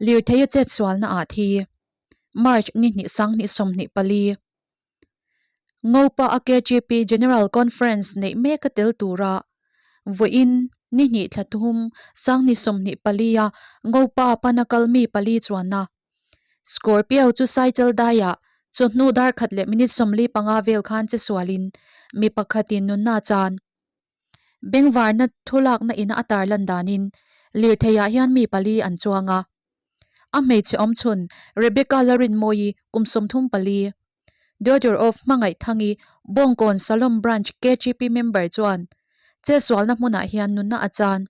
Lirthei a chetsualna ah thi. March ni hnih sanghnih 24. Ngopa a KGP General Conference neih mek a tel tura vawiin ni hnih thla thum sanghnih 24 a Ngopa pana kal mi pali chuanna Scorpio chu Saichal daiah chawhnu dar khat leh minute 45 vel khan che sualin mi pakhatin nunna a chan. Bengvarna thulakna ina a tarlan danin lirtheiah hian mi pali an chuang a. A hmeichhe awmchhun Rebecca Larinmawi kum 34, Daughter of Hmangaih-Thangi, Bawngkawn Salom Branch KGP member chuan chetsualna hmunah hian nunna a chan.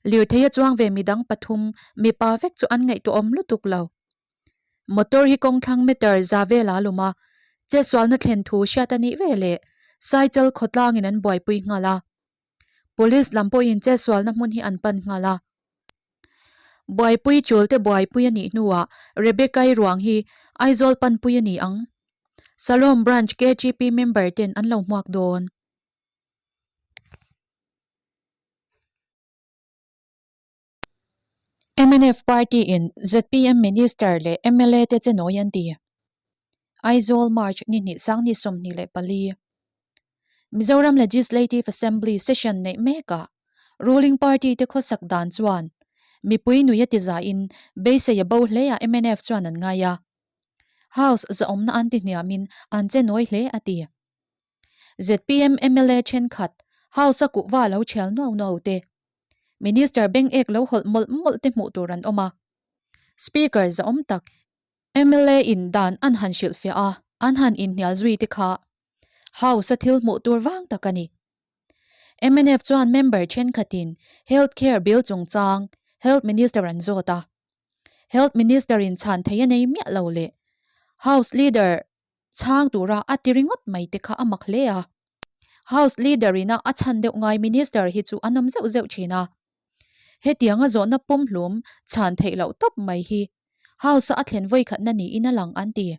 Lirthei a chuang ve midang pathum mipa vek chu an ngaihtuahawm lutuk lo. Motor hi kawngthlang meter za vel a lum a, chetsualna thlen thu hriat a nih ve leh Saichal khawtlangin an buaipui nghal a. Police lam pawhin chetsualna hmun hi an pan nghal a. Buaipui tul te buaipui a nih hnuah Rebecca-i ruang hi Aizawl panpui a ni ang. Salom Branch KGP member ten an lo hmuak dawn. Mnf party in zpm Minister leh mla te che nawi an ti. Aizawl, March ni hnih sang ni 24. Mizoram Legislative Assembly session neih mekah ruling party te khawsak dan chuan mipui nui a ti zahin beisei a bo hle a mnf chuan an ngai a. House zahawmna an ti hniamin an che nawi hle a ti. Zpm mla thenkhat House a kuhva lo thial nuau nuau te, Minister beng ek lo hawlh mawlh mawlh te hmuh tur an awm a. Speaker zahawm tak mla in dan an han hrilhfiah a, an han inhnial zui te kha House a thil hmuh tur vang tak a ni. Mnf chuan member thenkhatin Health Care Bill chungchang Health Minister an zawt a. Health Minister in chhan thei a nei miah lo leh House Leader chhang tura a ti ringawt mai te kha a mak hle a. House Leader ina a chhan deuh ngai Minister hi chu an awm zeuh zeuh thin a. Hetianga zawhna pumhlum chhan theih loh tawp mai hi House-a a thlen vawikhatna niin a lang an ti.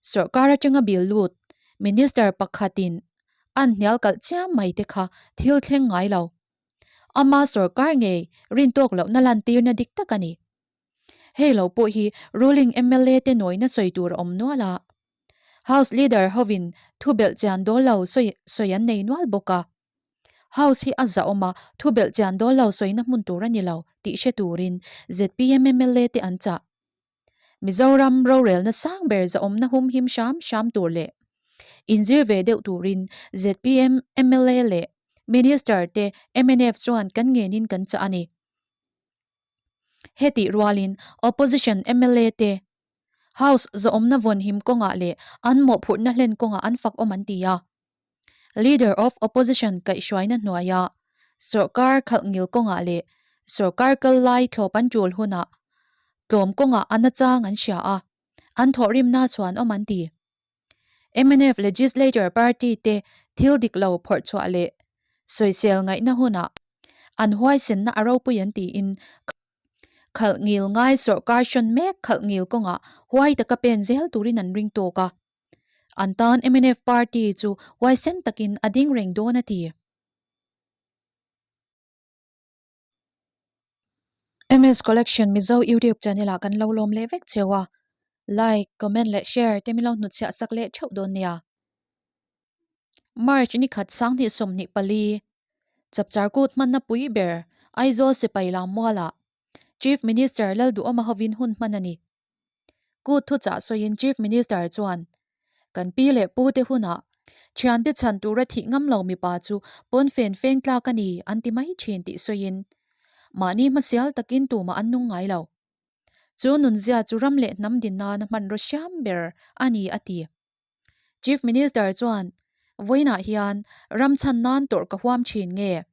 Sorkar atanga bil lut Minister pakhatin an hnial kalh chiam mai te kha thil thleng ngai lo. Ama sorkar ngei rintawk lohna lantirna dik tak a ni. Hei lo pawh hi ruling mla te nawina sawi tur a awm nual a. House leader hovin thu belh chian dawl lo sawi sawi an nei nual bawk a. House hi a zahawm a, thu belh chian dawl lo sawina hmun tur a ni lo tih hre turin zpm mla te an chah. Mizoram rorelna sang ber zahawmna hum him hram hram tur leh inzir ve deuh turin zpm mla leh Minister te mnf chuan kan ngenin kan chah a ni. Hetih rualin Opposition mla te House zawhawmna vawnhim kawngah leh an mawhphurhna hlen kawngah an fak awm an ti a. Leader of Opposition kaihhruaina hnuaia sorkar khalh ngil kawngah leh sorkar kal lai thlawp an tul hunah tlawm kawngah a nachang an hria a, an thawhrimna chhuan awm an ti. Mnf Legislature Party te thil dik lo phawrh chhuah leh sawisel ngaihna hunah an huaisenna a ropui an tiin khalh ngil ngai sorkar hrawn mek khalh ngil kawngah huai taka pen zel turin an ring tawk a. An tan mnf Party chu huaisen takin a ding reng dawn a ti. MS Collection Mizo YouTube channel ah kan lo lawm leh vek cheu a, like, comment leh share te min lo hnutchhiah sak leh theuh dawn nia. March ni khat sanghnih 24, Chapchar kut hmanna pui ber Aizawl Sipai Lammualah Chief Minister Lalduhawma hovin hun hman a ni. Kut thuchah sawiin Chief Minister chuan, Kan pi leh pu te hunah thiante chhan tura thih ngam lo mipa chu pawn fen feng tlak a ni an ti mai thin tih sawiin, mahni hmasial takin tumah an nung ngai lo. Chu nunzia chu ram leh hnam din nana hmanraw hriam ber a ni a ti. Chief Minister chuan, Vawiinah hian ram chhan nan tawrh ka huam thin nge?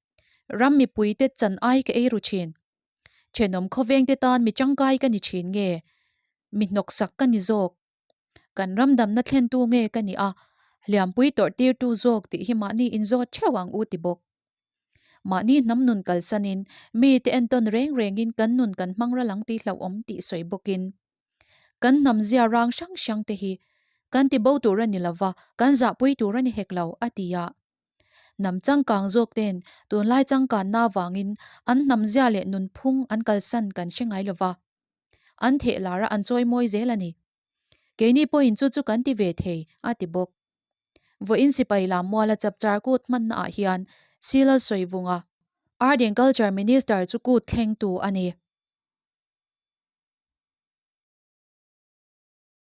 Ram mipuite chan ai ka ei ru thin. Thenawm khawvengte tan mi tangkai ka ni thin nge? Mi hnawksak ka ni zawk. Kan ram damna thlentu nge ka ni a, hliampui tawrh tirtu zawk tih hi mahni inzawt theuh ang u ti bawk. Mahni hnam nun kalsanin mite entawn reng rengin kan nun kan hmang ral ang tih hlauhawm tih sawi bawkin kan hnam zia rang hrang hrang te hi kan ti bo tur a ni lova, kan zahpui tur a ni hek lo, a ti a. Hnam changkang zawk ten tunlai changkanna avangin an hnam zia leh nunphung an kalsan kan hre ngai lova. An theh lar a, an chawi mawi zel a ni. Keini pawhin chu chu kan ti ve thei, a ti bawk. Vawiin sipai lam muala chapchar kut hmannaah hian Silal Sawivunga, Art and Culture Minister chu kut thlengtu a ni.